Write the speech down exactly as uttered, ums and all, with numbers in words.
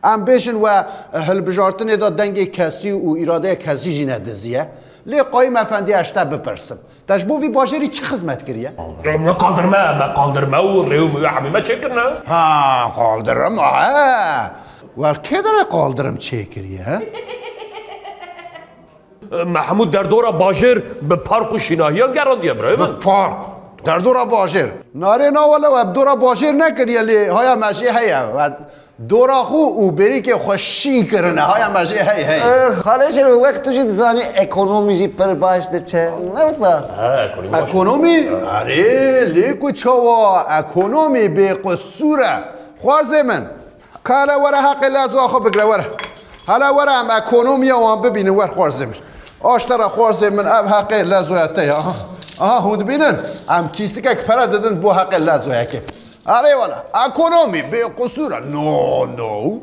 Em bêjin we hilbijartinê de dengê kesî û îradeya kesî jî nediziye. Lê Qayîm Efendî ez ji te bipirsim. Te ji bo vî bajêrî çi xizmet kiriye? Me qaldirme, me qaldirme û rê û miwe hemî me çêkirine. Ha, qaldirim, he. Wel, kê derê qaldirim çêkiriye, he? Mehmûd derdora bajêr bi park û şînahiyan gerandiye birayê min. Bi park. Derdora bajêr. Narê na wele we bi dora bajêr nekiriye lê haya me jê heye. We dora xwe û bêrîkê xwe şîn kirine. Haya me jê hey hey. Xalê Şêro, wek tu jî dizanî ekonomî jî pir baş diçe. Ne wisa? He, ekonomî baş. Ekonomî? Erê, lê ku çawa ekonomî bê qisûr e. Xwarzê min. Ka hele were heqê lezoya xwe bigre were. Hele were em ekonomiya wan bibînin wer xwarzê min. Aştera xwarzê min ev heqê lezoya te ya. Aha, aha hûn dibînin. Em kîsikek pere didin bo heqê lezoyekê. Erê wala, ekonomî bê qisûr e. No, no.